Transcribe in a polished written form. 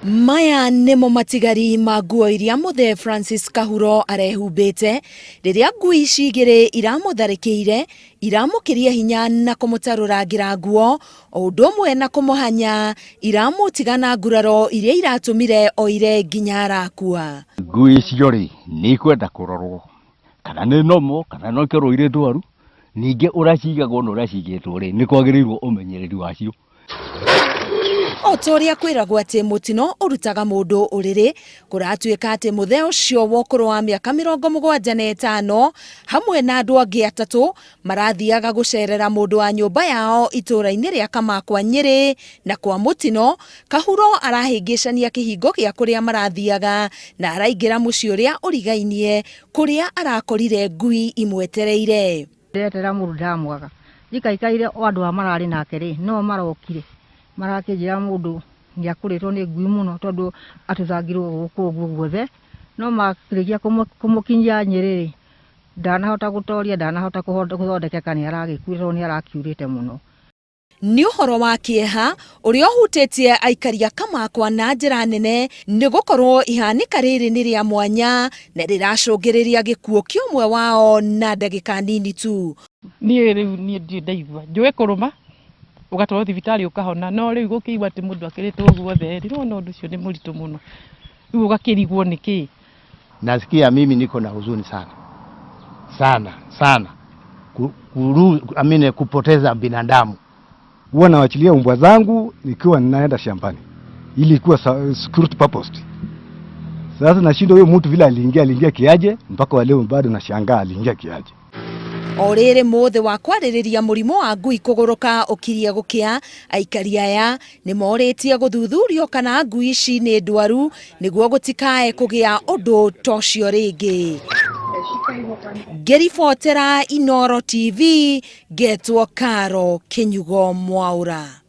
Maya nĩmo matigari ma nguo iria mũthee Francis Kahuro arehumbĩte rĩrĩa ngui ici igĩrĩ iramũtharĩkĩire, iramũkĩria hinya na kũmũtarũrangĩra nguo o ũndũ ũmwe na kũmũhanya, iramũtiga na nguraro iria iratũmire oire nginya arakua. Ngui icio rĩ, nĩ ikwenda kũrorwo kana nĩ normal kana no ikorwo irĩ ndwaru, ningĩ ũrĩa cigagwo na ũrĩa cigĩtwo rĩ, nĩ kwagĩrĩirwo ũmenyereri wacio. O ta ũrĩa kwĩragwo atĩ mũtino ũrutaga mũndũ ũrĩrĩ, kũratuĩka atĩ mũthee ũcio wa ũkũrũ wa mĩaka 75 hamwe na andũ angĩ atatũ marathiaga gũcerera mũndũ wa nyũmba yao itũũra-inĩ rĩa Kamakwa Nyĩrĩ, na kwa mũtino Kahuro arahĩngĩcania kĩhingo gĩa kũrĩa marathiaga na araingĩra mũciĩ ũrĩa ũrigainie kũrĩa arakorire ngui imwetereire. Ndetera mũndũ ndamwaga, njikaikaire o andũ aya mararĩ nake rĩ, no marokire, marakĩnjĩra mũndũ nĩ akũrĩtwo nĩ ngui mũno tondũ atũthangirwo gũkũ ũguo guothe, no marĩkia kũmũkinyia Nyĩrĩ rĩ, ndanahota gũtoria, ndanahota gũthondekeka nĩ aragĩkuire tondũ nĩ arakiurĩte mũno. Nĩ ũhoro wa kĩeha ũrĩa ũhutĩtie aikari a Kamakwa na njĩra nene nĩ gũkorwo ihanĩka rĩrĩ nĩ rĩa mwanya na rĩracũngĩrĩria gĩkuũ kĩa ũmwe wao na ndagĩka nini tu. Niĩ rĩu niĩ ndirĩ ndaigua, njũĩ kũrũma ũgatwarwo thibitarĩ ũkahona, no rĩu gũkĩigua atĩ mũndũ akĩrĩtwo guothe rĩ, nĩwona ũndũ ũcio nĩ mũritũ mũno, rĩu ũgakĩrigwo nĩkĩĩ. Nasikia mimi niko na huzuni sana sana sana ku, I mean, kupoteza binadamu. Huwa nawachilia umbwa zangu nikiwa ninaenda shambani ili ikuwa security purpose. Sasa nashindwa huyo mtu vile aliingia, aliingia kiaje? Mpaka wa leo bado nashangaa aliingia kiaje. O rĩrĩ mũthĩ wa kwarĩrĩria mũrimũ wa ngui kũgũrũka ũkirie gũkĩa, aikari aya nĩ morĩtie gũthuthurio kana ngui ici nĩ ndwaru nĩguo gũtikae kũgĩa ũndũ ta ũcio rĩngĩ. Ngĩribotera Inooro TV, ngetwo Karo Kĩnyugo Mwaũra.